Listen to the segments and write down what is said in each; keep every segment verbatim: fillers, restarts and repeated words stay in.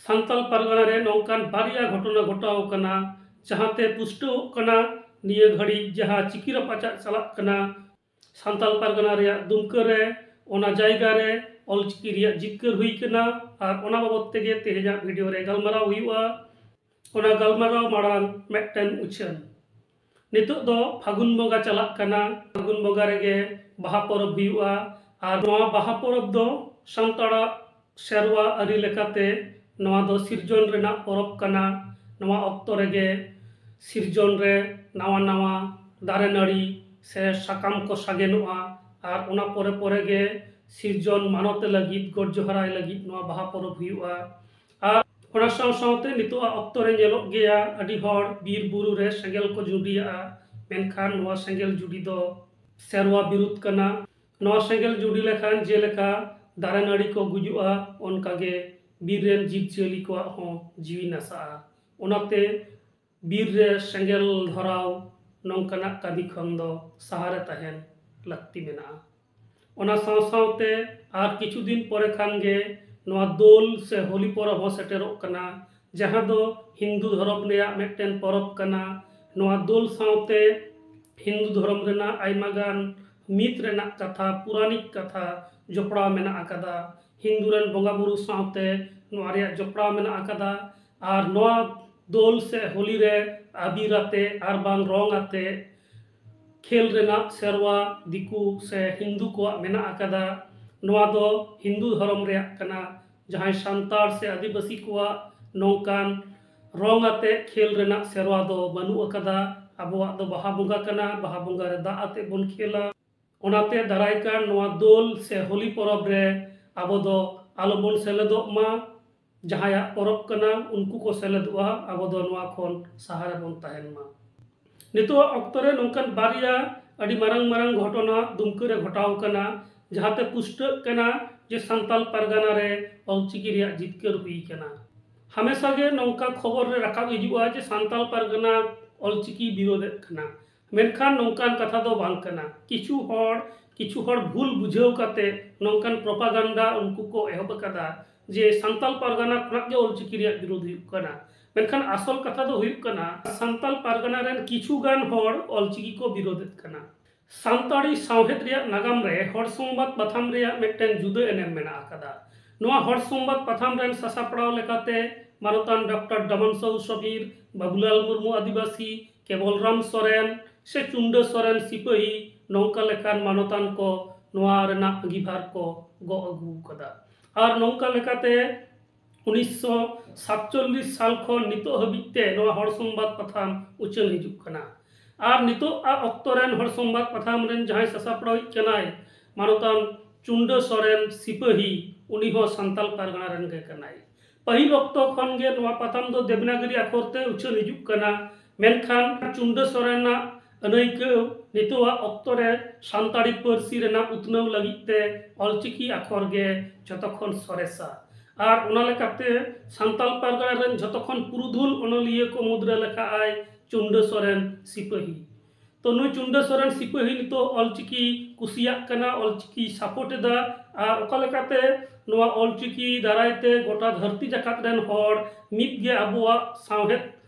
ᱥᱟᱱᱛᱟᱞ ᱯᱟᱨᱜᱟᱱᱟ ᱨᱮ ᱱᱚᱝᱠᱟᱱ ᱵᱟᱨᱭᱟ ᱜᱷᱚᱴᱚᱱᱟ ᱜᱷᱚᱴᱟᱣ ᱟᱠᱟᱱᱟ, ᱡᱟᱦᱟᱸᱛᱮ ᱯᱩᱥᱴᱟᱹᱣᱚᱜ ᱠᱟᱱᱟ ᱱᱤᱭᱟᱹ ᱜᱷᱟᱹᱲᱤᱡ ᱡᱟᱦᱟᱸ ᱪᱤᱠᱤ ᱨᱟᱯᱟᱪᱟᱜ ᱪᱟᱞᱟᱜ ᱠᱟᱱᱟ ᱥᱟᱱᱛᱟᱞ ᱯᱟᱨᱜᱟᱱᱟ ᱨᱮᱭᱟᱜ ᱫᱩᱢᱠᱟᱹ ᱨᱮ, ᱚᱱᱟ ᱡᱟᱭᱜᱟ ᱨᱮ ᱚᱞᱪᱤᱠᱤ ᱨᱮᱭᱟᱜ ᱡᱤᱛᱠᱟᱹᱨ ᱦᱩᱭ ᱠᱟᱱᱟ᱾ ᱟᱨ ᱚᱱᱟ ᱵᱟᱵᱚᱫ ᱛᱮᱜᱮ ᱛᱮᱦᱮᱧᱟᱜ ᱵᱷᱤᱰᱤᱭᱳ ᱨᱮ ᱜᱟᱞᱢᱟᱨᱟᱣ ᱦᱩᱭᱩᱜᱼᱟ᱾ ᱚᱱᱟ ᱜᱟᱞᱢᱟᱨᱟᱣ ᱢᱟᱲᱟᱝ ᱢᱤᱫᱴᱮᱱ ᱩᱪᱷᱟᱹᱱ᱾ ᱱᱤᱛᱚᱜ ᱫᱚ ᱯᱷᱟᱹᱜᱩᱱ ᱵᱚᱸᱜᱟ ᱪᱟᱞᱟᱜ ᱠᱟᱱᱟ᱾ ᱯᱷᱟᱹᱜᱩᱱ ᱵᱚᱸᱜᱟ ᱨᱮᱜᱮ ᱵᱟᱦᱟ ᱯᱚᱨᱚᱵᱽ ᱦᱩᱭᱩᱜᱼᱟ᱾ ᱟᱨ ᱱᱚᱣᱟ ᱵᱟᱦᱟ ᱯᱚᱨᱚᱵᱽ ᱫᱚ ᱥᱟᱱᱛᱟᱲᱟᱜ ᱥᱮᱨᱣᱟ ᱟᱹᱨᱤ ᱞᱮᱠᱟᱛᱮ ᱱᱚᱣᱟ ᱫᱚ ᱥᱤᱨᱡᱚᱱ ᱨᱮᱱᱟᱜ ᱯᱚᱨᱚᱵᱽ ᱠᱟᱱᱟ᱾ ᱱᱚᱣᱟ ᱚᱠᱛᱚ ᱨᱮᱜᱮ ᱥᱤᱨᱡᱚᱱ ᱨᱮ ᱱᱟᱣᱟ ᱱᱟᱣᱟ ᱫᱟᱨᱮ ᱱᱟᱹᱲᱤ ᱥᱮ ᱥᱟᱠᱟᱢ ᱠᱚ ᱥᱟᱜᱮᱱᱚᱜᱼᱟ᱾ ᱟᱨ ᱚᱱᱟ ᱯᱚᱨᱮ ᱯᱚᱨᱮ ᱜᱮ ᱥᱤᱨᱡᱚᱱ ᱢᱟᱱᱚᱛ ᱞᱟᱹᱜᱤᱫ, ᱜᱚᱰ ᱡᱚᱦᱟᱨᱟᱭ ᱞᱟᱹᱜᱤᱫ ᱱᱚᱣᱟ ᱵᱟᱦᱟ ᱯᱚᱨᱚᱵᱽ ᱦᱩᱭᱩᱜᱼᱟ᱾ ᱟᱨ ᱚᱱᱟ ᱥᱟᱶ ᱥᱟᱶᱛᱮ ᱱᱤᱛᱚᱜᱟᱜ ᱚᱠᱛᱚ ᱨᱮ ᱧᱮᱞᱚᱜ ᱜᱮᱭᱟ, ᱟᱹᱰᱤ ᱦᱚᱲ ᱵᱤᱨ ᱵᱩᱨᱩ ᱨᱮ ᱥᱮᱸᱜᱮᱞ ᱠᱚ ᱡᱩᱸᱰᱤᱭᱟᱜᱼᱟ, ᱢᱮᱱᱠᱷᱟᱱ ᱱᱚᱣᱟ ᱥᱮᱸᱜᱮᱞ ᱡᱩᱸᱰᱤ ᱫᱚ ᱥᱮᱨᱣᱟ ᱵᱤᱨᱩᱫᱷ ᱠᱟᱱᱟ᱾ ᱱᱚᱣᱟ ᱥᱮᱸᱜᱮᱞ ᱡᱩᱸᱰᱤ ᱞᱮᱠᱷᱟᱱ ᱡᱮᱞᱮᱠᱟ ᱫᱟᱨᱮ ᱱᱟᱹᱲᱤ ᱠᱚ ᱜᱩᱡᱩᱜᱼᱟ, ᱚᱱᱠᱟᱜᱮ ᱵᱤᱨ ᱨᱮᱱ ᱡᱤᱵᱽᱼᱡᱤᱭᱟᱹᱞᱤ ᱠᱚᱣᱟᱜ ᱦᱚᱸ ᱡᱤᱣᱤ ᱱᱟᱥᱟᱜᱼᱟ᱾ ᱚᱱᱟᱛᱮ ᱵᱤᱨ ᱨᱮ ᱥᱮᱸᱜᱮᱞ ᱫᱷᱚᱨᱟᱣ ᱱᱚᱝᱠᱟᱱᱟᱜ ᱠᱟᱹᱢᱤ ᱠᱷᱚᱱ ᱫᱚ ᱥᱟᱦᱟᱨᱮ ᱛᱟᱦᱮᱱ ᱞᱟᱹᱠᱛᱤ ᱢᱮᱱᱟᱜᱼᱟ᱾ ᱚᱱᱟ ᱥᱟᱶ ᱥᱟᱶᱛᱮ ᱟᱨ ᱠᱤᱪᱷᱩ ᱫᱤᱱ ᱯᱚᱨᱮ ᱠᱷᱟᱱ ᱜᱮ ᱱᱚᱣᱟ ᱫᱳᱞ ᱥᱮ ᱦᱳᱞᱤ ᱯᱚᱨᱚᱵᱽ ᱦᱚᱸ ᱥᱮᱴᱮᱨᱚᱜ ᱠᱟᱱᱟ, ᱡᱟᱦᱟᱸ ᱫᱚ ᱦᱤᱱᱫᱩ ᱫᱷᱚᱨᱚᱢ ᱨᱮᱭᱟᱜ ᱢᱤᱫᱴᱮᱱ ᱯᱚᱨᱚᱵᱽ ᱠᱟᱱᱟ᱾ ᱱᱚᱣᱟ ᱫᱳᱞ ᱥᱟᱶᱛᱮ ᱦᱤᱱᱫᱩ ᱫᱷᱚᱨᱚᱢ ᱨᱮᱱᱟᱜ ᱟᱭᱢᱟ ᱜᱟᱱ ᱢᱤᱛ ᱨᱮᱱᱟᱜ ᱠᱟᱛᱷᱟ, ᱯᱩᱨᱟᱱᱤᱠ ᱠᱟᱛᱷᱟ ᱡᱚᱯᱲᱟᱣ ᱢᱮᱱᱟᱜ ᱟᱠᱟᱫᱟ᱾ ᱦᱤᱱᱫᱩ ᱨᱮᱱ ᱵᱚᱸᱜᱟ ᱵᱩᱨᱩ ᱥᱟᱶᱛᱮ ᱱᱚᱣᱟ ᱨᱮᱭᱟᱜ ᱡᱚᱯᱲᱟᱣ ᱢᱮᱱᱟᱜ ᱟᱠᱟᱫᱟ᱾ ᱟᱨ ᱱᱚᱣᱟ ᱫᱳᱞ ᱥᱮ ᱦᱳᱞᱤ ᱨᱮ ᱟᱵᱤᱨ ᱟᱛᱮ ᱟᱨ ᱵᱟᱝ ᱨᱚᱝ ᱟᱛᱮ ᱠᱷᱮᱞ ᱨᱮᱱᱟᱜ ᱥᱮᱨᱣᱟ ᱫᱤᱠᱩ ᱥᱮ ᱦᱤᱱᱫᱩ ᱠᱚᱣᱟᱜ ᱢᱮᱱᱟᱜ ᱟᱠᱟᱫᱟ᱾ ᱱᱚᱣᱟ ᱫᱚ ᱦᱤᱱᱫᱩ ᱫᱷᱚᱨᱚᱢ ᱨᱮᱭᱟᱜ ᱠᱟᱱᱟ᱾ ᱡᱟᱦᱟᱸᱭ ᱥᱟᱱᱛᱟᱲ ᱥᱮ ᱟᱹᱫᱤᱵᱟᱹᱥᱤ ᱠᱚᱣᱟᱜ ᱱᱚᱝᱠᱟᱱ ᱨᱚᱝ ᱟᱛᱮ ᱠᱷᱮᱞ ᱨᱮᱱᱟᱜ ᱥᱮᱨᱣᱟ ᱫᱚ ᱵᱟᱹᱱᱩᱜ ᱟᱠᱟᱫᱟ᱾ ᱟᱵᱚᱣᱟᱜ ᱫᱚ ᱵᱟᱦᱟ ᱵᱚᱸᱜᱟ ᱠᱟᱱᱟ, ᱵᱟᱦᱟ ᱵᱚᱸᱜᱟ ᱨᱮ ᱫᱟᱜ ᱟᱛᱮ ᱵᱚᱱ ᱠᱷᱮᱞᱟ᱾ ᱚᱱᱟᱛᱮ ᱫᱟᱨᱟᱭ ᱠᱟᱱ ᱱᱚᱣᱟ ᱫᱳᱞ ᱥᱮ ᱦᱳᱞᱤ ᱯᱚᱨᱚᱵᱽ ᱨᱮ ᱟᱵᱚ ᱫᱚ ᱟᱞᱚᱵᱚᱱ ᱥᱮᱞᱮᱫᱚᱜ ᱢᱟ᱾ ᱡᱟᱦᱟᱸᱭᱟᱜ ᱯᱚᱨᱚᱵᱽ ᱠᱟᱱᱟ, ᱩᱱᱠᱩ ᱠᱚ ᱥᱮᱞᱮᱫᱚᱜᱼᱟ, ᱟᱵᱚ ᱫᱚ ᱱᱚᱣᱟ ᱠᱷᱚᱱ ᱥᱟᱦᱟ ᱨᱮᱵᱚᱱ ᱛᱟᱦᱮᱱ ᱢᱟ᱾ ᱱᱤᱛᱚᱜ ᱚᱠᱛᱚ ᱨᱮ ᱱᱚᱝᱠᱟᱱ ᱵᱟᱨᱭᱟ ᱟᱹᱰᱤ ᱢᱟᱨᱟᱝ ᱢᱟᱨᱟᱝ ᱜᱷᱚᱴᱚᱱᱟ ᱫᱩᱢᱠᱟᱹ ᱨᱮ ᱜᱷᱚᱴᱟᱣ ᱠᱟᱱᱟ, ᱡᱟᱦᱟᱸᱛᱮ ᱯᱩᱥᱴᱟᱹᱜ ᱠᱟᱱᱟ ᱡᱮ ᱥᱟᱱᱛᱟᱞ ᱯᱟᱨᱜᱟᱱᱟ ᱨᱮ ᱚᱞᱪᱤᱠᱤ ᱨᱮᱭᱟᱜ ᱡᱤᱛᱠᱟᱹᱨ ᱦᱩᱭ ᱠᱟᱱᱟ᱾ ᱦᱟᱢᱮᱥᱟ ᱜᱮ ᱱᱚᱝᱠᱟ ᱠᱷᱚᱵᱚᱨ ᱨᱮ ᱨᱟᱠᱟᱵ ᱦᱤᱡᱩᱜᱼᱟ ᱡᱮ ᱥᱟᱱᱛᱟᱞ ᱯᱟᱨᱜᱟᱱᱟ ᱚᱞᱪᱤᱠᱤ ᱵᱤᱨᱳᱫᱮᱫ ᱠᱟᱱᱟ, ᱢᱮᱱᱠᱷᱟᱱ ᱱᱚᱝᱠᱟᱱ ᱠᱟᱛᱷᱟ ᱫᱚ ᱵᱟᱝ ᱠᱟᱱᱟ᱾ ᱠᱤᱪᱷᱩ ᱦᱚᱲ, ᱠᱤᱪᱷᱩ ᱦᱚᱲ ᱵᱷᱩᱞ ᱵᱩᱡᱷᱟᱹᱣ ᱠᱟᱛᱮ ᱱᱚᱝᱠᱟᱱ ᱯᱨᱚᱯᱟᱜᱟᱱᱰᱟ ᱩᱱᱠᱩ ᱠᱚ ᱮᱦᱚᱵ ᱟᱠᱟᱫᱟ᱾ ᱡᱮ ᱥᱟᱱᱛᱟᱞ ᱯᱟᱨᱜᱟᱱᱟ ᱠᱷᱚᱱᱟᱜ ᱜᱮ ᱚᱞᱪᱤᱠᱤ ᱨᱮᱭᱟᱜ ᱵᱤᱨᱳᱫᱷ ᱦᱩᱭᱩᱜ ᱠᱟᱱᱟ᱾ ᱢᱮᱱᱠᱷᱟᱱ ᱟᱥᱚᱞ ᱠᱟᱛᱷᱟ ᱫᱚ ᱦᱩᱭᱩᱜ ᱠᱟᱱᱟ, ᱥᱟᱱᱛᱟᱞ ᱯᱟᱨᱜᱟᱱᱟ ᱨᱮᱱ ᱠᱤᱪᱷᱩ ᱜᱟᱱ ᱦᱚᱲ ᱚᱞᱪᱤᱠᱤ ᱠᱚ ᱵᱤᱨᱳᱫᱷᱮᱫ ᱠᱟᱱᱟ᱾ ᱥᱟᱱᱛᱟᱲᱤ ᱥᱟᱶᱦᱮᱫ ᱨᱮᱭᱟᱜ ᱱᱟᱜᱟᱢ ᱨᱮ ᱦᱚᱲ ᱥᱚᱝᱵᱟᱫ ᱯᱟᱛᱷᱟᱢ ᱨᱮᱭᱟᱜ ᱢᱤᱫᱴᱮᱱ ᱡᱩᱫᱟᱹ ᱮᱱᱮᱢ ᱢᱮᱱᱟᱜ ᱟᱠᱟᱫᱟ᱾ ᱱᱚᱣᱟ ᱦᱚᱲ ᱥᱚᱝᱵᱟᱫ ᱯᱟᱛᱷᱟᱢ ᱨᱮᱱ ᱥᱟᱥᱟᱯᱲᱟᱣ ᱞᱮᱠᱟᱛᱮ ᱢᱟᱱᱚᱛᱟᱱ ᱰᱚᱠᱴᱚᱨ ᱰᱟᱢᱟᱱ ᱥᱟᱦᱩ ᱥᱚᱵᱤᱨ, ᱵᱟᱵᱩᱞᱟᱞ ᱢᱩᱨᱢᱩ ᱟᱹᱫᱤᱵᱟᱹᱥᱤ, ᱠᱮᱵᱚᱞᱨᱟᱢ ᱥᱚᱨᱮᱱ ᱥᱮ ᱪᱩᱱᱰᱟᱹ ᱥᱚᱨᱮᱱ ᱥᱤᱯᱟᱹᱦᱤ, ᱱᱚᱝᱠᱟ ᱞᱮᱠᱟᱱ ᱢᱟᱱᱚᱛᱟᱱ ᱠᱚ ᱱᱚᱣᱟ ᱨᱮᱱᱟᱜ ᱟᱸᱜᱤᱵᱷᱟᱨ ᱠᱚ ᱜᱚᱜ ᱟᱹᱜᱩ ᱟᱠᱟᱫᱟ᱾ ᱟᱨ ᱱᱚᱝᱠᱟ ᱞᱮᱠᱟᱛᱮ ᱩᱱᱤᱥᱥᱚ ᱥᱟᱛᱪᱚᱞᱞᱤᱥ ᱥᱟᱞ ᱠᱷᱚᱱ ᱱᱤᱛᱚᱜ ᱦᱟᱹᱵᱤᱡ ᱛᱮ ᱱᱚᱣᱟ ᱦᱚᱲ ᱥᱚᱝᱵᱟᱫ ᱯᱟᱛᱷᱟᱢ ᱩᱪᱷᱟᱹᱱ ᱦᱤᱡᱩᱜ ᱠᱟᱱᱟ᱾ ᱟᱨ ᱱᱤᱛᱚᱜ ᱟᱜ ᱚᱠᱛᱚ ᱨᱮᱱ ᱦᱚᱲ ᱥᱚᱝᱵᱟᱫ ᱯᱟᱛᱷᱟᱢ ᱨᱮᱱ ᱡᱟᱦᱟᱸᱭ ᱥᱟᱥᱟᱯᱲᱟᱣᱤᱡ ᱠᱟᱱᱟᱭ, ᱢᱟᱱᱚᱛᱟᱱ ᱪᱩᱱᱰᱟᱹ ᱥᱚᱨᱮᱱ ᱥᱤᱯᱟᱹᱦᱤ, ᱩᱱᱤ ᱦᱚᱸ ᱥᱟᱱᱛᱟᱞ ᱯᱟᱨᱜᱟᱱᱟ ᱨᱮᱱ ᱜᱮ ᱠᱟᱱᱟᱭ᱾ ᱯᱟᱹᱦᱤᱞ ᱚᱠᱛᱚ ᱠᱷᱚᱱ ᱜᱮ ᱱᱚᱣᱟ ᱯᱟᱛᱷᱟᱢ ᱫᱚ ᱫᱮᱵᱽᱱᱟᱜᱚᱨᱤ ᱟᱠᱷᱚᱨ ᱛᱮ ᱩᱪᱷᱟᱹᱱ ᱦᱤᱡᱩᱜ ᱠᱟᱱᱟ, ᱢᱮᱱᱠᱷᱟᱱ ᱪᱩᱱᱰᱟᱹ ᱥᱚᱨᱮᱱᱟᱜ ᱟᱹᱱᱟᱹᱭᱠᱟᱹᱣ ᱱᱤᱛᱚᱜᱟᱜ ᱚᱠᱛᱚ ᱨᱮ ᱥᱟᱱᱛᱟᱲᱤ ᱯᱟᱹᱨᱥᱤ ᱨᱮᱱᱟᱜ ᱩᱛᱱᱟᱹᱣ ᱞᱟᱹᱜᱤᱫ ᱛᱮ ᱚᱞᱪᱤᱠᱤ ᱟᱠᱷᱚᱨ ᱜᱮ ᱡᱷᱚᱛᱚ ᱠᱷᱚᱱ ᱥᱚᱨᱮᱥᱟ᱾ ᱟᱨ ᱚᱱᱟ ᱞᱮᱠᱟᱛᱮ ᱥᱟᱱᱛᱟᱞ ᱯᱟᱨᱜᱟᱱᱟ ᱨᱮᱱ ᱡᱷᱚᱛᱚ ᱠᱷᱚᱱ ᱯᱩᱨᱩᱫᱷᱩᱞ ᱚᱱᱚᱞᱤᱭᱟᱹ ᱠᱚ ᱢᱩᱫᱽᱨᱮ ᱞᱮᱠᱷᱟᱜᱼᱟᱭ ᱪᱩᱱᱰᱟᱹ ᱥᱚᱨᱮᱱ ᱥᱤᱯᱟᱹᱦᱤ᱾ ᱛᱚ ᱱᱩᱭ ᱪᱩᱱᱰᱟᱹ ᱥᱚᱨᱮᱱ ᱥᱤᱯᱟᱹᱦᱤ ᱱᱤᱛᱚᱜ ᱚᱞᱪᱤᱠᱤ ᱠᱩᱥᱤᱭᱟᱜ ᱠᱟᱱᱟ, ᱚᱞᱪᱤᱠᱤ ᱥᱟᱯᱳᱨᱴ ᱮᱫᱟ᱾ ᱟᱨ ᱚᱠᱟ ᱞᱮᱠᱟᱛᱮ ᱱᱚᱣᱟ ᱚᱞᱪᱤᱠᱤ ᱫᱟᱨᱟᱭ ᱛᱮ ᱜᱚᱴᱟ ᱫᱷᱟᱹᱨᱛᱤ ᱡᱟᱠᱟᱛ ᱨᱮᱱ ᱦᱚᱲ ᱢᱤᱫ ᱜᱮ ᱟᱵᱚᱣᱟᱜ ᱥᱟᱶᱦᱮᱫ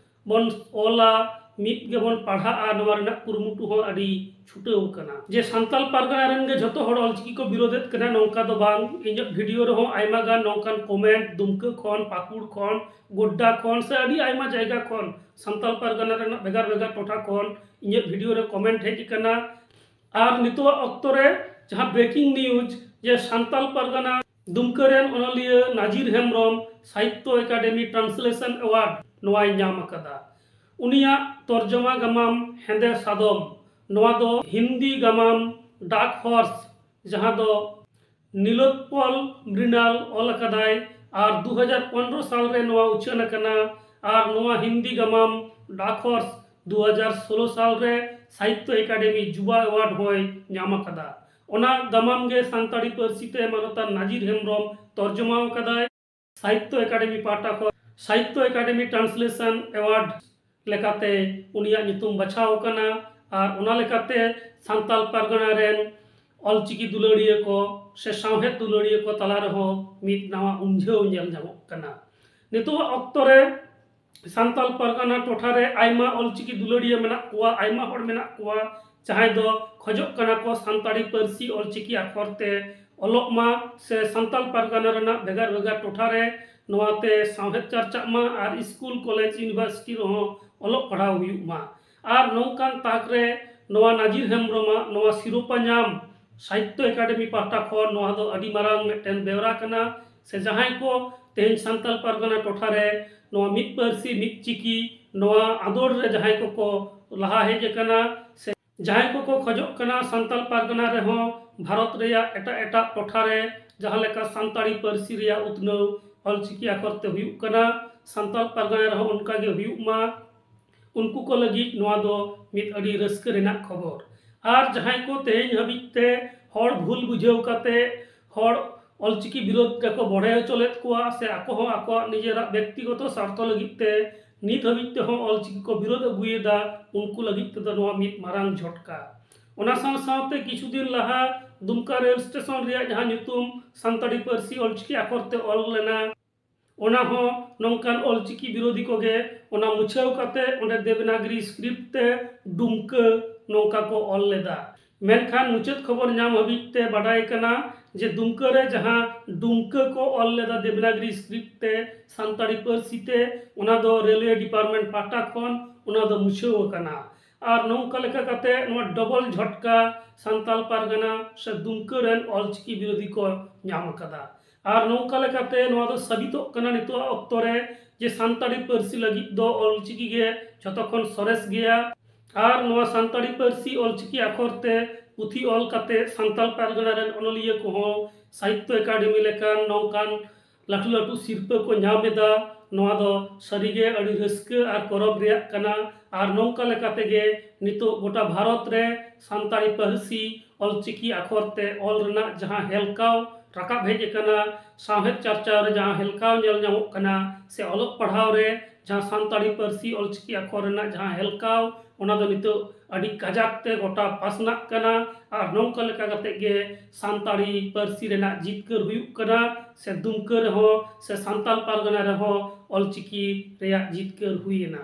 ᱵᱚᱱ ᱚᱞᱟ, ᱢᱤᱫ ᱜᱮᱵᱚᱱ ᱯᱟᱲᱦᱟᱜᱼᱟ, ᱱᱚᱣᱟ ᱨᱮᱱᱟᱜ ᱠᱩᱨᱩᱢᱩᱴᱩ ᱦᱚᱸ ᱟᱹᱰᱤ ᱪᱷᱩᱴᱟᱹᱣ ᱠᱟᱱᱟ᱾ ᱡᱮ ᱥᱟᱱᱛᱟᱞ ᱯᱟᱨᱜᱟᱱᱟ ᱨᱮᱱ ᱜᱮ ᱡᱷᱚᱛᱚ ᱦᱚᱲ ᱚᱞᱪᱤᱠᱤ ᱠᱚ ᱵᱤᱨᱳᱫᱮᱫ ᱠᱟᱱᱟ, ᱱᱚᱝᱠᱟ ᱫᱚ ᱵᱟᱝ᱾ ᱤᱧᱟᱹᱜ ᱵᱷᱤᱰᱤᱭᱳ ᱨᱮᱦᱚᱸ ᱟᱭᱢᱟ ᱜᱟᱱ ᱱᱚᱝᱠᱟᱱ ᱠᱚᱢᱮᱱᱴ ᱫᱩᱢᱠᱟᱹ ᱠᱷᱚᱱ, ᱯᱟᱹᱠᱩᱲ ᱠᱷᱚᱱ, ᱜᱳᱰᱰᱟ ᱠᱷᱚᱱ ᱥᱮ ᱟᱹᱰᱤ ᱟᱭᱢᱟ ᱡᱟᱭᱜᱟ ᱠᱷᱚᱱ, ᱥᱟᱱᱛᱟᱞ ᱯᱟᱨᱜᱟᱱᱟ ᱨᱮᱱᱟᱜ ᱵᱷᱮᱜᱟᱨ ᱵᱷᱮᱜᱟᱨ ᱴᱚᱴᱷᱟ ᱠᱷᱚᱱ ᱤᱧᱟᱹᱜ ᱵᱷᱤᱰᱤᱭᱳ ᱨᱮ ᱠᱚᱢᱮᱱᱴ ᱦᱮᱡ ᱟᱠᱟᱱᱟ᱾ ᱟᱨ ᱱᱤᱛᱚᱜᱟᱜ ᱚᱠᱛᱚ ᱨᱮ ᱡᱟᱦᱟᱸ ᱵᱨᱮᱠᱤᱝ ᱱᱤᱭᱩᱡᱽ, ᱡᱮ ᱥᱟᱱᱛᱟᱞ ᱯᱟᱨᱜᱟᱱᱟ ᱫᱩᱢᱠᱟᱹ ᱨᱮᱱ ᱚᱱᱚᱞᱤᱭᱟᱹ ᱱᱟᱡᱤᱨ ᱦᱮᱢᱵᱨᱚᱢ ᱥᱟᱦᱤᱛᱛᱚ ᱮᱠᱟᱰᱮᱢᱤ ᱴᱨᱟᱱᱥᱞᱮᱥᱚᱱ ᱮᱣᱟᱨᱰ ᱱᱚᱣᱟᱭ ᱧᱟᱢ ᱟᱠᱟᱫᱟ᱾ ᱩᱱᱤᱭᱟᱜ ᱛᱚᱨᱡᱚᱢᱟ ᱜᱟᱢᱟᱢ ᱦᱮᱸᱫᱮ ᱥᱟᱫᱚᱢ, ᱱᱚᱣᱟ ᱫᱚ ᱦᱤᱱᱫᱤ ᱜᱟᱢᱟᱢ ᱰᱟᱨᱠ ᱦᱚᱨᱥ, ᱡᱟᱦᱟᱸ ᱫᱚ ᱱᱤᱞᱳᱛᱯᱚᱞ ᱢᱨᱤᱱᱟᱞ ᱚᱞ ᱟᱠᱟᱫᱟᱭ ᱟᱨ ᱫᱩ ᱦᱟᱡᱟᱨ ᱯᱚᱱᱨᱚ ᱥᱟᱞ ᱨᱮ ᱱᱚᱣᱟ ᱩᱪᱷᱟᱹᱱ ᱟᱠᱟᱱᱟ᱾ ᱟᱨ ᱱᱚᱣᱟ ᱦᱤᱱᱫᱤ ᱜᱟᱢᱟᱢ ᱰᱟᱨᱠ ᱦᱚᱨᱥ ᱫᱩ ᱦᱟᱡᱟᱨ ᱥᱳᱞᱳ ᱥᱟᱞ ᱨᱮ ᱥᱟᱦᱤᱛᱛᱚ ᱮᱠᱟᱰᱮᱢᱤ ᱡᱩᱵᱟ ᱮᱣᱟᱨᱰ ᱦᱚᱸᱭ ᱧᱟᱢ ᱟᱠᱟᱫᱟ᱾ ᱚᱱᱟ ᱜᱟᱢᱟᱢ ᱜᱮ ᱥᱟᱱᱛᱟᱲᱤ ᱯᱟᱹᱨᱥᱤ ᱛᱮ ᱢᱟᱱᱚᱛᱟᱱ ᱱᱟᱡᱤᱨ ᱦᱮᱢᱵᱨᱚᱢ ᱛᱚᱨᱡᱚᱢᱟ ᱟᱠᱟᱫᱟᱭ᱾ ᱥᱟᱦᱤᱛᱛᱚ ᱮᱠᱟᱰᱮᱢᱤ ᱯᱟᱦᱴᱟ ᱠᱷᱚᱱ ᱥᱟᱦᱤᱛᱛᱚ ᱮᱠᱟᱰᱮᱢᱤ ᱴᱨᱟᱱᱥᱞᱮᱥᱚᱱ ᱮᱣᱟᱨᱰ ᱞᱮᱠᱟᱛᱮ ᱩᱱᱤᱭᱟᱜ ᱧᱩᱛᱩᱢ ᱵᱟᱪᱷᱟᱣ ᱟᱠᱟᱱᱟ᱾ ᱟᱨ ᱚᱱᱟ ᱞᱮᱠᱟᱛᱮ ᱥᱟᱱᱛᱟᱞ ᱯᱟᱨᱜᱟᱱᱟ ᱨᱮᱱ ᱚᱞᱪᱤᱠᱤ ᱫᱩᱞᱟᱹᱲᱤᱭᱟᱹ ᱠᱚ ᱥᱮ ᱥᱟᱶᱦᱮᱫ ᱫᱩᱞᱟᱹᱲᱤᱭᱟᱹ ᱠᱚ ᱛᱟᱞᱟ ᱨᱮᱦᱚᱸ ᱢᱤᱫ ᱱᱟᱣᱟ ᱩᱢᱡᱷᱟᱹᱣ ᱧᱮᱞ ᱧᱟᱢᱚᱜ ᱠᱟᱱᱟ᱾ ᱱᱤᱛᱚᱜᱟᱜ ᱚᱠᱛᱚ ᱨᱮ ᱥᱟᱱᱛᱟᱲ ᱯᱟᱨᱜᱟᱱᱟ ᱴᱚᱴᱷᱟ ᱨᱮ ᱟᱭᱢᱟ ᱚᱞᱪᱤᱠᱤ ᱫᱩᱞᱟᱹᱲᱤᱭᱟᱹ ᱢᱮᱱᱟᱜ ᱠᱚᱣᱟ, ᱟᱭᱢᱟ ᱦᱚᱲ ᱢᱮᱱᱟᱜ ᱠᱚᱣᱟ, ᱡᱟᱦᱟᱸᱭ ᱫᱚ ᱠᱷᱚᱡᱚᱜ ᱠᱟᱱᱟ ᱠᱚ ᱥᱟᱱᱛᱟᱲᱤ ᱯᱟᱹᱨᱥᱤ ᱚᱞᱪᱤᱠᱤ ᱟᱠᱷᱚᱨ ᱛᱮ ᱚᱞᱚᱜ ᱢᱟ ᱥᱮ ᱥᱟᱱᱛᱟᱲ ᱯᱟᱨᱜᱟᱱᱟ ᱨᱮᱱᱟᱜ ᱵᱷᱮᱜᱟᱨ ᱵᱷᱮᱜᱟᱨ ᱴᱚᱴᱷᱟ ᱨᱮ ᱱᱚᱣᱟ ᱛᱮ ᱥᱟᱶᱦᱮᱫ ᱪᱟᱨᱪᱟᱜ ᱢᱟ ᱟᱨ ᱥᱠᱩᱞ, ᱠᱚᱞᱮᱡᱽ, ᱤᱭᱩᱱᱤᱵᱷᱟᱨᱥᱤᱴᱤ ᱨᱮᱦᱚᱸ ᱚᱞᱚᱜ ᱯᱟᱲᱦᱟᱣ ᱦᱩᱭᱩᱜ ᱢᱟ᱾ ᱟᱨ ᱱᱚᱝᱠᱟᱱ ᱛᱟᱠ ᱨᱮ ᱱᱚᱣᱟ ᱱᱟᱡᱤᱨ ᱦᱮᱢᱵᱨᱚᱢᱟᱜ ᱱᱚᱣᱟ ᱥᱤᱨᱳᱯᱟ ᱧᱟᱢ ᱥᱟᱦᱤᱛᱛᱚ ᱮᱠᱟᱰᱮᱢᱤ ᱯᱟᱦᱴᱟ ᱠᱷᱚᱱ ᱱᱚᱣᱟ ᱫᱚ ᱟᱹᱰᱤ ᱢᱟᱨᱟᱝ ᱢᱤᱫᱴᱮᱱ ᱵᱮᱣᱨᱟ ᱠᱟᱱᱟ᱾ ᱥᱮ ᱡᱟᱦᱟᱸᱭ ᱠᱚ ᱛᱮᱦᱮᱧ ᱥᱟᱱᱛᱟᱲ ᱯᱟᱨᱜᱟᱱᱟ ᱴᱚᱴᱷᱟ ᱨᱮ ᱱᱚᱣᱟ ᱢᱤᱫ ᱯᱟᱹᱨᱥᱤ ᱢᱤᱫ ᱪᱤᱠᱤ ᱱᱚᱣᱟ ᱟᱸᱫᱳᱲ ᱨᱮ ᱡᱟᱦᱟᱸᱭ ᱠᱚᱠᱚ ᱞᱟᱦᱟ ᱦᱮᱡ ᱟᱠᱟᱱᱟ, ᱥᱮ ᱡᱟᱦᱟᱸᱭ ᱠᱚᱠᱚ ᱠᱷᱚᱡᱚᱜ ᱠᱟᱱᱟ ᱥᱟᱱᱛᱟᱲ ᱯᱟᱨᱜᱟᱱᱟ ᱨᱮᱦᱚᱸ ᱵᱷᱟᱨᱚᱛ ᱨᱮᱭᱟᱜ ᱮᱴᱟᱜ ᱮᱴᱟᱜ ᱴᱚᱴᱷᱟ ᱨᱮ ᱡᱟᱦᱟᱸ ᱞᱮᱠᱟ ᱥᱟᱱᱛᱟᱲᱤ ᱯᱟᱹᱨᱥᱤ ᱨᱮᱭᱟᱜ ᱩᱛᱱᱟᱹᱣ ᱚᱞᱪᱤᱠᱤ ᱟᱠᱷᱚᱨ ᱛᱮ ᱦᱩᱭᱩᱜ ᱠᱟᱱᱟ, ᱥᱟᱱᱛᱟᱲ ᱯᱟᱨᱜᱟᱱᱟ ᱨᱮᱦᱚᱸ ᱚᱱᱠᱟ ᱜᱮ ᱦᱩᱭᱩᱜ ᱢᱟ, ᱩᱱᱠᱩ ᱠᱚ ᱞᱟᱹᱜᱤᱫ ᱱᱚᱣᱟ ᱫᱚ ᱢᱤᱫ ᱟᱹᱰᱤ ᱨᱟᱹᱥᱠᱟᱹ ᱨᱮᱱᱟᱜ ᱠᱷᱚᱵᱚᱨ᱾ ᱟᱨ ᱡᱟᱦᱟᱸᱭ ᱠᱚ ᱛᱮᱦᱮᱧ ᱦᱟᱹᱵᱤᱡ ᱛᱮ ᱦᱚᱲ ᱵᱷᱩᱞ ᱵᱩᱡᱷᱟᱹᱣ ᱠᱟᱛᱮ ᱦᱚᱲ ᱚᱞᱪᱤᱠᱤ ᱵᱤᱨᱳᱫ ᱨᱮᱠᱚ ᱵᱚᱲᱦᱮ ᱦᱚᱪᱚ ᱞᱮᱫ ᱠᱚᱣᱟ, ᱥᱮ ᱟᱠᱚ ᱦᱚᱸ ᱟᱠᱚᱣᱟᱜ ᱱᱤᱡᱮᱨᱟᱜ ᱵᱮᱠᱛᱤᱜᱚᱛᱚ ᱥᱟᱨᱛᱷᱚ ᱞᱟᱹᱜᱤᱫ ᱛᱮ ᱱᱤᱛ ᱦᱟᱹᱵᱤᱡ ᱛᱮᱦᱚᱸ ᱚᱞᱪᱤᱠᱤ ᱠᱚ ᱵᱤᱨᱳᱫ ᱟᱹᱜᱩᱭᱮᱫᱟ, ᱩᱱᱠᱩ ᱞᱟᱹᱜᱤᱫ ᱛᱮᱫᱚ ᱱᱚᱣᱟ ᱢᱤᱫ ᱢᱟᱨᱟᱝ ᱡᱷᱚᱴᱠᱟ᱾ ᱚᱱᱟ ᱥᱟᱶ ᱥᱟᱶᱛᱮ ᱠᱤᱪᱷᱩ ᱫᱤᱱ ᱞᱟᱦᱟ ᱫᱩᱢᱠᱟ ᱨᱮᱞ ᱥᱴᱮᱥᱚᱱ ᱨᱮᱭᱟᱜ ᱡᱟᱦᱟᱸ ᱧᱩᱛᱩᱢ ᱥᱟᱱᱛᱟᱲᱤ ᱯᱟᱹᱨᱥᱤ ᱚᱞᱪᱤᱠᱤ ᱟᱠᱷᱚᱨ ᱛᱮ ᱚᱞ ᱞᱮᱱᱟ, ᱚᱱᱟ ᱦᱚᱸ ᱱᱚᱝᱠᱟᱱ ᱚᱞᱪᱤᱠᱤ ᱵᱤᱨᱳᱫᱷᱤ ᱠᱚᱜᱮ ᱚᱱᱟ ᱢᱩᱪᱷᱟᱹᱣ ᱠᱟᱛᱮ ᱚᱸᱰᱮ ᱫᱮᱵᱽᱱᱟᱜᱽᱨᱤ ᱥᱠᱨᱤᱯᱴ ᱛᱮ ᱰᱩᱢᱠᱟᱹ ᱱᱚᱝᱠᱟ ᱠᱚ ᱚᱞ ᱞᱮᱫᱟ᱾ ᱢᱮᱱᱠᱷᱟᱱ ᱢᱩᱪᱟᱹᱫ ᱠᱷᱚᱵᱚᱨ ᱧᱟᱢ ᱦᱟᱹᱵᱤᱡ ᱛᱮ ᱵᱟᱰᱟᱭ ᱠᱟᱱᱟ ᱡᱮ ᱫᱩᱢᱠᱟᱹ ᱨᱮ ᱡᱟᱦᱟᱸ ᱰᱩᱢᱠᱟᱹ ᱠᱚ ᱚᱞ ᱞᱮᱫᱟ ᱫᱮᱵᱽᱱᱟᱜᱽᱨᱤ ᱥᱠᱨᱤᱯᱴ ᱛᱮ ᱥᱟᱱᱛᱟᱲᱤ ᱯᱟᱹᱨᱥᱤ ᱛᱮ, ᱚᱱᱟ ᱫᱚ ᱨᱮᱞᱣᱮ ᱰᱤᱯᱟᱨᱴᱢᱮᱱᱴ ᱯᱟᱦᱴᱟ ᱠᱷᱚᱱ ᱚᱱᱟ ᱫᱚ ᱢᱩᱪᱷᱟᱹᱣ ᱟᱠᱟᱱᱟ᱾ ᱟᱨ ᱱᱚᱝᱠᱟ ᱞᱮᱠᱟ ᱠᱟᱛᱮ ᱱᱚᱣᱟ ᱰᱚᱵᱚᱞ ᱡᱷᱚᱴᱠᱟ ᱥᱟᱱᱛᱟᱲ ᱯᱟᱨᱜᱟᱱᱟ ᱥᱮ ᱫᱩᱢᱠᱟᱹ ᱨᱮᱱ ᱚᱞᱪᱤᱠᱤ ᱵᱤᱨᱳᱫᱷᱤ ᱠᱚ ᱧᱟᱢ ᱟᱠᱟᱫᱟ᱾ ᱟᱨ ᱱᱚᱝᱠᱟ ᱞᱮᱠᱟᱛᱮ ᱱᱚᱣᱟ ᱫᱚ ᱥᱟᱵᱤᱛᱚᱜ ᱠᱟᱱᱟ ᱱᱤᱛᱚᱜᱟᱜ ᱚᱠᱛᱚ ᱨᱮ ᱡᱮ ᱥᱟᱱᱛᱟᱲᱤ ᱯᱟᱹᱨᱥᱤ ᱞᱟᱹᱜᱤᱫ ᱫᱚ ᱚᱞᱪᱤᱠᱤ ᱜᱮ ᱡᱷᱚᱛᱚ ᱠᱷᱚᱱ ᱥᱚᱨᱮᱥ ᱜᱮᱭᱟ᱾ ᱟᱨ ᱱᱚᱣᱟ ᱥᱟᱱᱛᱟᱲᱤ ᱯᱟᱹᱨᱥᱤ ᱚᱞᱪᱤᱠᱤ ᱟᱠᱷᱚᱨ ᱛᱮ ᱯᱩᱛᱷᱤ ᱚᱞ ᱠᱟᱛᱮ ᱥᱟᱱᱛᱟᱲ ᱯᱟᱨᱜᱟᱱᱟ ᱨᱮᱱ ᱚᱱᱚᱞᱤᱭᱟᱹ ᱠᱚᱦᱚᱸ ᱥᱟᱦᱤᱛᱛᱚ ᱮᱠᱟᱰᱮᱢᱤ ᱞᱮᱠᱟᱱ ᱱᱚᱝᱠᱟᱱ ᱞᱟᱹᱴᱩ ᱞᱟᱹᱴᱩ ᱥᱤᱨᱯᱟᱹ ᱠᱚ ᱧᱟᱢ ᱮᱫᱟ᱾ ᱱᱚᱣᱟ ᱫᱚ ᱥᱟᱹᱨᱤᱜᱮ ᱟᱹᱰᱤ ᱨᱟᱹᱥᱠᱟᱹ ᱟᱨ ᱜᱚᱨᱚᱵᱽ ᱨᱮᱭᱟᱜ ᱠᱟᱱᱟ᱾ ᱟᱨ ᱱᱚᱝᱠᱟ ᱞᱮᱠᱟ ᱛᱮᱜᱮ ᱱᱤᱛᱚᱜ ᱜᱚᱴᱟ ᱵᱷᱟᱨᱚᱛ ᱨᱮ ᱥᱟᱱᱛᱟᱲᱤ ᱯᱟᱹᱨᱥᱤ ᱚᱞᱪᱤᱠᱤ ᱟᱠᱷᱚᱨ ᱛᱮ ᱚᱞ ᱨᱮᱱᱟᱜ ᱡᱟᱦᱟᱸ ᱦᱮᱞᱠᱟᱣ ᱨᱟᱠᱟᱵ ᱦᱮᱡ ᱟᱠᱟᱱᱟ, ᱥᱟᱶᱦᱮᱫ ᱪᱟᱨᱪᱟᱣ ᱨᱮ ᱡᱟᱦᱟᱸ ᱦᱮᱞᱠᱟᱣ ᱧᱮᱞ ᱧᱟᱢᱚᱜ ᱠᱟᱱᱟ, ᱥᱮ ᱚᱞᱚᱜ ᱯᱟᱲᱦᱟᱣ ᱨᱮ ᱡᱟᱦᱟᱸ ᱥᱟᱱᱛᱟᱲᱤ ᱯᱟᱹᱨᱥᱤ ᱚᱞᱪᱤᱠᱤ ᱟᱠᱷᱚᱨ ᱨᱮᱱᱟᱜ ᱡᱟᱦᱟᱸ ᱦᱮᱞᱠᱟᱣ, ᱚᱱᱟ ᱫᱚ ᱱᱤᱛᱚᱜ ᱟᱹᱰᱤ ᱠᱟᱡᱟᱠ ᱛᱮ ᱜᱚᱴᱟ ᱯᱟᱥᱱᱟᱜ ᱠᱟᱱᱟ᱾ ᱟᱨ ᱱᱚᱝᱠᱟ ᱞᱮᱠᱟ ᱠᱟᱛᱮ ᱜᱮ ᱥᱟᱱᱛᱟᱲᱤ ᱯᱟᱹᱨᱥᱤ ᱨᱮᱱᱟᱜ ᱡᱤᱛᱠᱟᱹᱨ ᱦᱩᱭᱩᱜ ᱠᱟᱱᱟ, ᱥᱮ ᱫᱩᱢᱠᱟᱹ ᱨᱮᱦᱚᱸ ᱥᱮ ᱥᱟᱱᱛᱟᱲ ᱯᱟᱨᱜᱟᱱᱟ ᱨᱮᱦᱚᱸ ᱚᱞᱪᱤᱠᱤ ᱨᱮᱭᱟᱜ ᱡᱤᱛᱠᱟᱹᱨ ᱦᱩᱭ ᱮᱱᱟ᱾